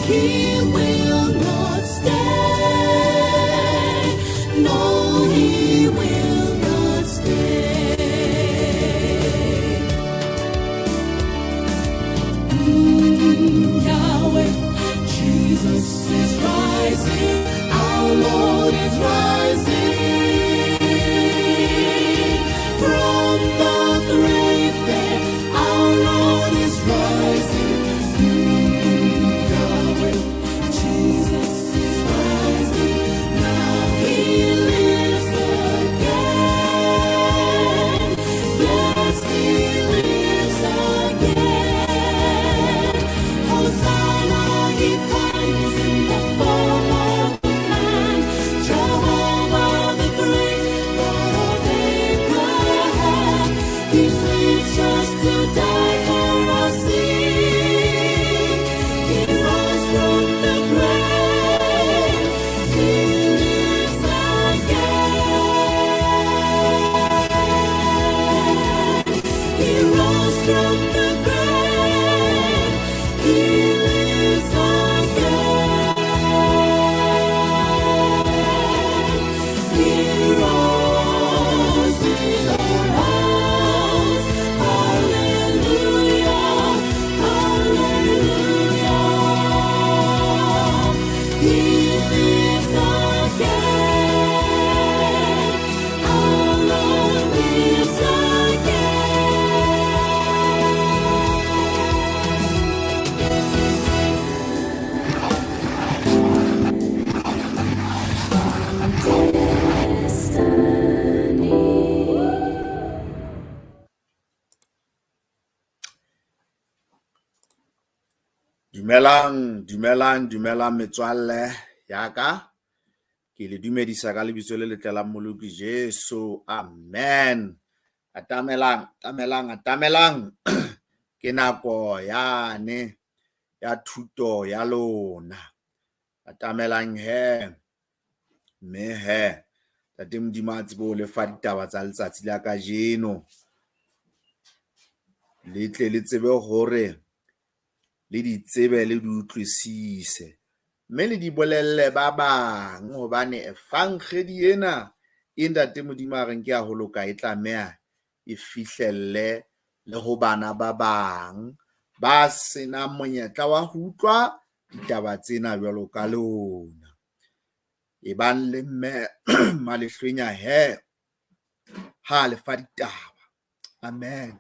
He will not stay. No, he will not stay. Yahweh, Jesus is rising. Our Lord is rising from the grave. There, our Lord is rising. Yahweh, Jesus is rising. Now He lives again. Yes, He lives again. Hosanna, He comes in the form of a man. Jehovah the great God of Abraham. He lives just to die for our sin. He rose from the grave. He lives again. He rose from the grave. He lives again. He rose in our hearts. Hallelujah. Hallelujah. He lives again. Our Lord lives again. Destiny. Dumelang, dumelang, dumelang metswalle ya ka. Ke le dumedisa ka lebitso le letle la Mmoloki Jesu. Amen. Atamelang, atamelang, atamelang. Ke nako yane ya thuto ya lona. Atamelang he. Mme he, Ntate Modimo a tsebe ho le fa ditaba tsa letsatsi la kajeno. Le tle le tsebe hore le di tsebe le di utlwisise. Mme le di bolelle ba bang hobane efankgedi ena e Ntate Modimo a reng ke ya ho loka e tlameha e fihlelle le ho bana ba bang ba senang monyetla wa ho utlwa ditaba tsena jwalo ka lona. E bang le mme Malehlwenya he ha le fa ditaba. Amen.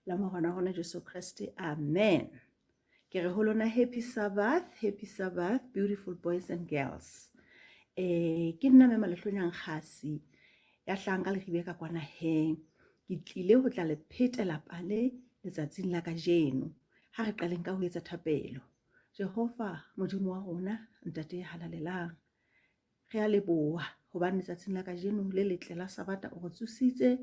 La morena wa rona Jesu Kreste. Amen. Ke re ho lona happy Sabbath, happy Sabbath, beautiful boys and girls. Ke nna Mme Malehlwenya Nkgasi ya hlahang ka Leribe ka kwana heng. Ke tlile ho tla le phetela pale letsatsing la kajeno. Ha re qaleng ka ho etsa thapelo. Jehova Modimo wa rona, Ntate ya halalelang, re a leboha hobane letsatsing la kajeno le letle la Sabata o re tsositse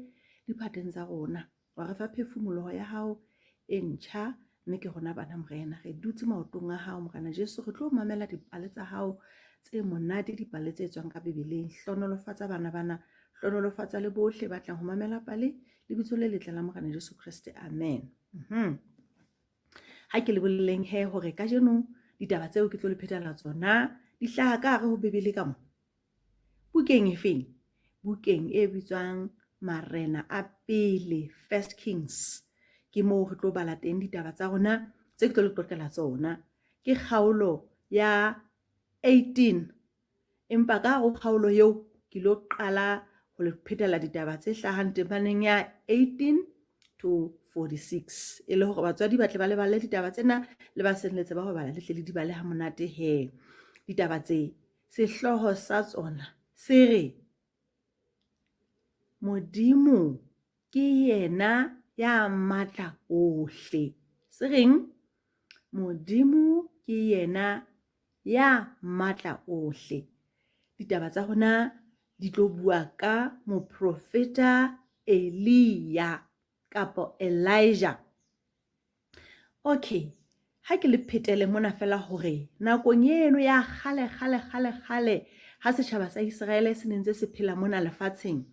diphateng tsa rona, wa re fa phefumoloho ya hao e ntjha, mme ke rona bana Morena, re dutse maotong a hao Morena Jesu, re tlo mamela dipale tsa hao tse monate, dipale tse tswang ka Bibeleng. Hlonolofatsa bana bana, hlonolofatsa le bohle ba tlang ho mamela pale, lebitso le letle la Morena Jesu Kreste. Amen. Ha ke le boleleng he hore kajeno ditaba tseo ke tlo le phetela tsona di hlaha ka hare ho Bibele ka mo. Bukeng e feng? Bukeng e bitswang Marena a Pele, First Kings. Ke moo re tlo bala teng ditaba tsa rona tse ke tlo le qoqela tsona. Ke kgaolo ya 18. Empa ka hare ho kgaolo eo ke lo qala ho le phetela ditaba tse hlahang temaneng ya 18 to 46, e le hore batswadi ba tle ba lebale ditaba tsena le ba seng le tseba ho bala le tle le di bale ha monate he. Ditaba tse sehlooho sa tsona se re Modimo ke yena ya matla ohle. Se reng? Modimo ke yena ya matla ohle. Ditaba tsa rona di tlo bua ka moprofeta Elia kapo Elijah. Okay, ha ke le phetele mona fela hore nakong eno ya kgale kgale kgale kgale ha setjhaba sa Iseraele se ne ntse se phela mona lefatsheng,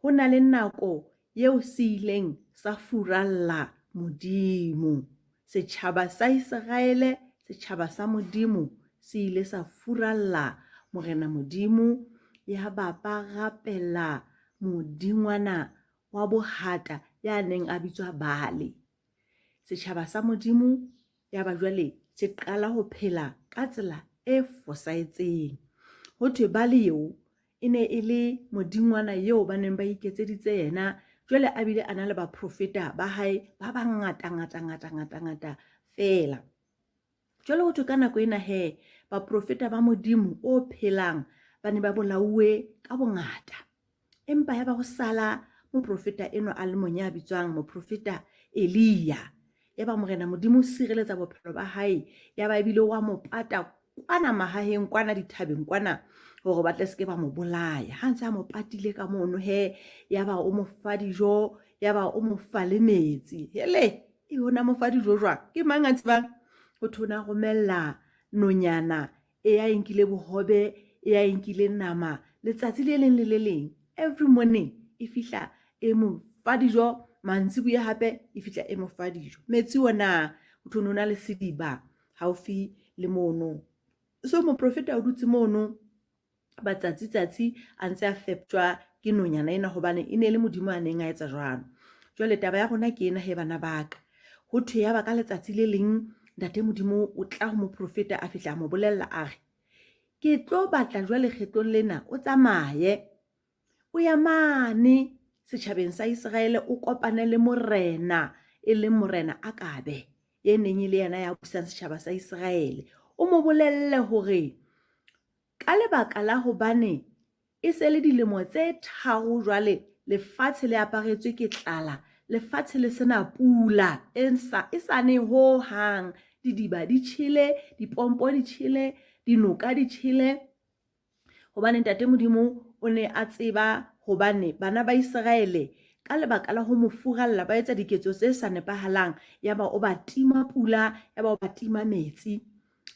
ho na le nako eo se ileng sa furalla Modimo. Setjhaba sa Iseraele, setjhaba sa Modimo se ile sa furalla Morena Modimo, yaba ba rapela modingwana wa bohata ya neng a bitswa Baale. Setjhaba sa Modimo yaba jwale se qala ho phela ka tsela e fosahetseng. Ho thwe Baale eo e ne e le modingwana eo ba neng ba iketseditse yena, jwale a bile a na le baprofeta ba hae ba bangata ngata ngata ngata ngata feela. Jwale ho thwe ka nako ena he, baprofeta ba Modimo o phelang ba ne ba bolauwe ka bongata. Empa ya ba ho sala moprofeta enwa a le mong ya bitswang moprofeta Elia. Ya ba Morena Modimo o sireletsa bophelo ba hae, ya ba ebile wa mo pata kwana mahaheng kwana dithabeng kwana hore ba tle se ke ba mo bolaya. Ha ntse a mo patile ka mono he, ya ba o mo fa dijo, ya ba o mo fa le metsi. Hele, e o na mo fa dijo jwang? Ke mang a tsebang? Ho thwe o na romella nonyana e ya e nkile bohobe, e ya e nkile nama letsatsi le leng le le leng. Every morning e fihla e mo fa dijo, mantsiboya hape e fihla e mo fa dijo. Metsi ona, ho thwe o na le sediba haufi le mono. So moprofeta o dutse mono batsatsi-tsatsi a ntse a feptjwa ke nonyana ena hobane e ne e le Modimo a neng a etsa jwalo. Jwale taba ya rona ke ena he bana ba ka. Ho thwe yaba ka letsatsi le leng Ntate Modimo o tla ho moprofeta a fihla a mo bolella a re, Ke tlo batla jwale kgetlong lena o tsamaye o ya mane setjhabeng sa Iseraele o kopane le morena e leng morena Akabe e neng e le yena ya busang setjhaba sa Iseraele. O mo bolelle hore Ka lebaka la hobane e se le dilemo tse tharo jwale lefatshe le aparetswe ke tlala, lefatshe le se na pula e sa, e sa ne ho hang, didiba di tjhele, dipompo di tjhele, dinoka di tjhele, hobane Ntate Modimo o ne a tseba hobane bana ba Iseraele ka lebaka la ho mo furalla ba etsa diketso tse sa nepahalang, yaba o ba tima pula, yaba o ba tima metsi.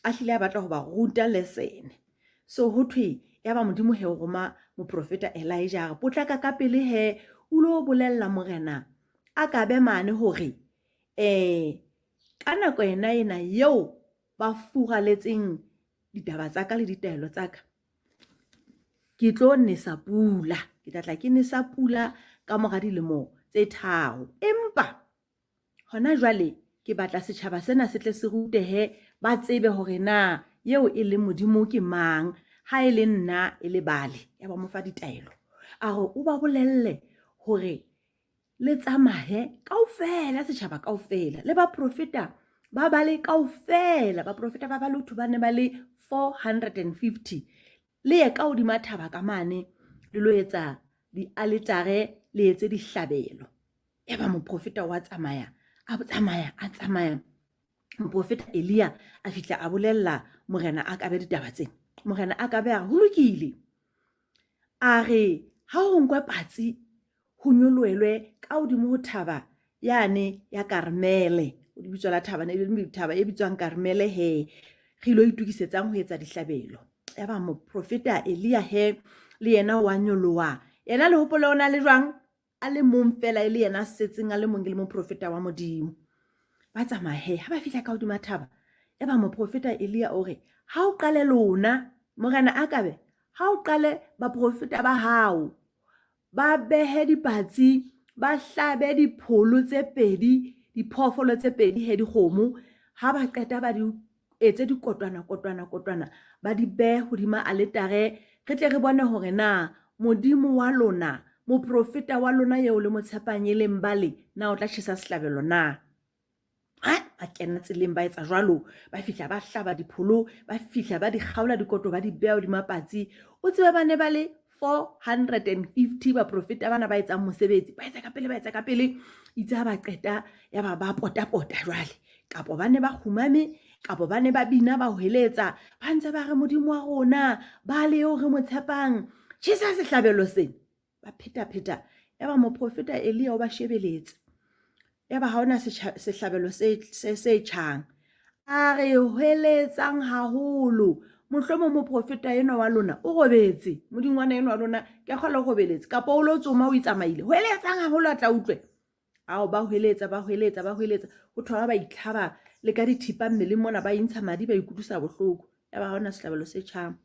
A hlile a batla ho ba ruta lesene. So ho thwe yaba Modimo he o roma moprofeta Elijah a re potlaka ka pele he o lo bolella morena Akabe mane hore eh ka nako ena ena eo ba furaletseng ditaba tsa ka le ditaelo tsa ka ke tlo nesa pula, ke tla tla ke nesa pula ka mora dilemo tse tharo. Empa Hona jwale ke batla setjhaba sena se tle se rutehe, ba tsebe hore na eo e leng Modimo ke mang, ha e le nna e le Baale. Ya ba mo fa ditaelo. A re o ba bolelle hore le tsamaye kaofela, setjhaba kaofela, le baprofeta ba bale kaofela. Baprofeta ba Balotho ba ne ba le 450. Le ye ka hodima thaba ka mane, le lo etsa dialetare, le etse dihlabelo. Yaba moprofeta wa tsamaya, a tsamaya, a tsamaya. Moprofeta Elia a fihla a bolella morena Akabe ditaba tsena. Morena Akabe a re, ho lokile. A re, ha ho nkwe patsi, ho nyolohelwe ka hodimo ho thaba yane ya Karmele. O lebitso la thaba, ne le thaba e bitswang Karmele he. Re ilo itokisetsang ho etsa dihlabelo. Yaba moprofeta Elia he le yena wa nyoloha. Yena le hopole o na le jwang? A le mong fela e le yena a setseng a le mong e le moprofeta wa Modimo. Ba tsamaya he, ha ba fihla ka hodima thaba, eba moprofeta Elia o re, ha o qale lona, morena Akabe, ha o qale baprofeta ba hao, ba behe dipatsi, ba hlabe dipholo tse pedi, diphoofolo tse pedi he dikgomo, ha ba qeta ba di etse dikotwana kotwana kotwana ba di behe hodima aletare re tle re bone hore na Modimo wa lona, moprofeta wa lona eo le mo tshepang e leng Bale, na o tla tjhesa sehlabelo na. Ha ba kena tseleng ba etsa jwalo, ba fihla ba hlaba dipholo, ba fihla ba di kgaola dikoto ba di beha hodima patsi. O tsebe ba ne ba le 450 baprofeta bana ba etsang mosebetsi, ba etsa ka pele, ba etsa ka pele. Itse ha ba qeta ya ba ba pota-pota jwale. Kapo ba ne ba kgumame, kapo ba ne ba bina ba hweletsa, ba ntse ba re Modimo wa rona, ba le eo re mo tshepang, tjhesa sehlabelo sena. Ba pheta-pheta, yaba moprofeta Elia o ba shebeletse. Yaba ha hona sehlabelo se tjhang. A re hweletsang haholo, mohlomong moprofeta enwa wa lona o robetse, modingwana enwa wa lona ke a kgolwa o robeletse, kapa o lo tsoma o itsamaile. Hweletsang haholo a tla utlwe. Ao, ba hweletsa, ba hweletsa, ba hweletsa. Ho thwe ba itlhaba le ka dithipa mmeleng mona, ba intsha madi, ba ikutlwisa bohloko. Yaba ha hona sehlabelo se tjhang.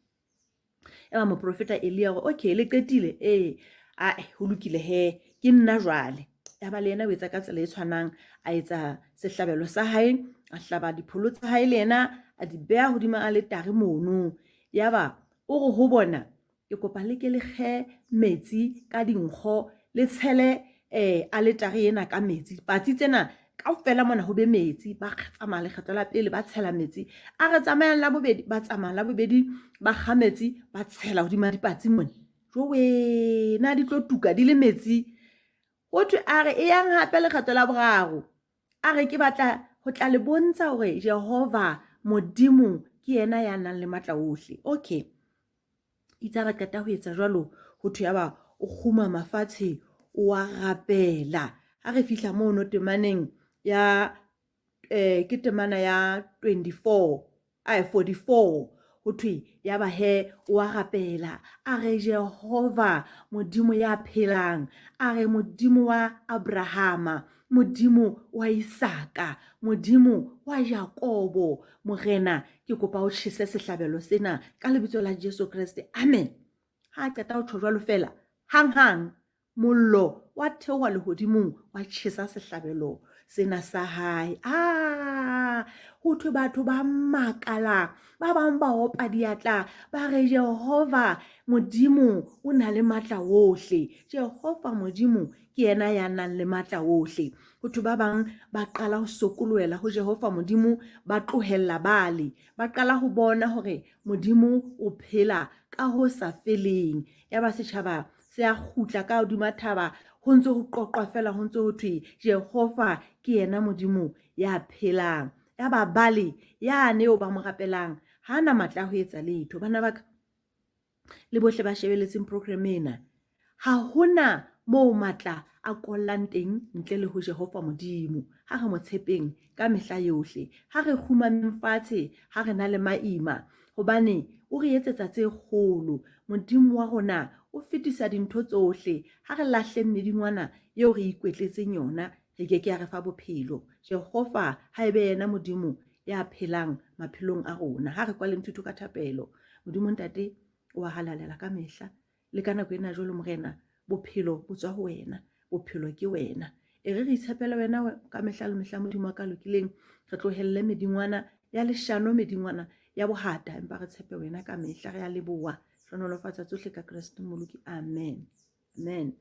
Yaba moprofeta Elia hore okay, le qetile? Ee. Ae, ho lokile he, ke nna jwale. Yaba le yena o etsa ka tsela e tshwanang, a etsa sehlabelo sa hae, a hlaba dipholo tsa hae le yena, a di beha hodima aletare mono. Yaba o re ho bona, Ke kopa le ke le kge metsi ka dinkgo, le tshele aletare ena ka metsi. Patsi tsena kaofela mona ho be metsi. Ba tsamaya lekgetlo la pele ba tshela metsi. A re tsamayang la bobedi, ba tsamaya la bobedi, ba kga metsi, ba tshela hodima dipatsi mona. Jowe, na di tlo tuka di le metsi. Ho thwe a re eyang hape lekgetlo la boraro. A re ke batla ho tla le bontsha hore Jehova Modimo ke yena ya nang le matla ohle. Okay. Itse ha ba qeta ho etsa jwalo, ho thwe yaba o kgumama fatshe o a rapela. Ha re fihla mono temaneng ya ke temana ya 24 ai 44 ho thwe yaba he o a rapela a re Jehova Modimo ya phelang a re Modimo wa Abrahama Modimo wa Isaka Modimo wa Jakobo Morena ke kopa o tjhese sehlabelo sena ka lebitso la Jesu Kreste amen ha a qeta ho tjho jwalo fela hang hang mollo wa theoha lehodimong wa tjhesa sehlabelo sena sa hae a ho thwe batho ba makala ba bang ba opa diatla ba re Jehova Modimo o na le matla ohle Jehova Modimo ke yena ya nang le matla ohle Ho thwe ba bang ba qala ho sokolohela ho Jehova Modimo, ba tlohella Baale. Ba qala ho bona hore Modimo o phela ka ho sa feleng. Yaba setjhaba se a kgutla ka hodima thaba, ho ntse ho qoqwa feela, ho ntse ho thwe Jehova ke yena Modimo ya phelang. Yaba Baale yane eo ba mo rapelang ha a na matla a ho etsa letho. Bana ba ka, le bohle ba shebeletseng program ena, ha hona moo matla a kollang teng ntle le ho Jehova Modimo. Ha re mo tshepeng ka mehla yohle. Ha re kgumameng fatshe ha re na le maima, hobane o re etsetsa tse kgolo. Modimo wa rona o fetisa dintho tsohle. Ha re lahleng medingwana eo re ikwetletseng yona, re ke ke ya re fa bophelo. Jehova ha e be yena Modimo ya phelang maphelong a rona. Ha re kwaleng thuto ka thapelo. Modimo Ntate, o a halalela ka mehla le ka nako ena jwalo Morena, bophelo bo tswa ho wena, bophelo ke wena. E re re itshepele wena ka mehla le mehla Modimo wa ka lokileng, re tlohelle medingwana ya leshano, medingwana ya bohata, empa re tshepe wena ka mehla. Re a leboha. Hlohonolofatsa tsohle ka Kreste Mmoloki. Amen. Amen.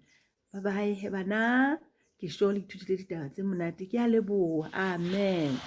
Bye bye he bana. Ke sure le ithutile ditaba tse monate. Ke a leboha. Amen.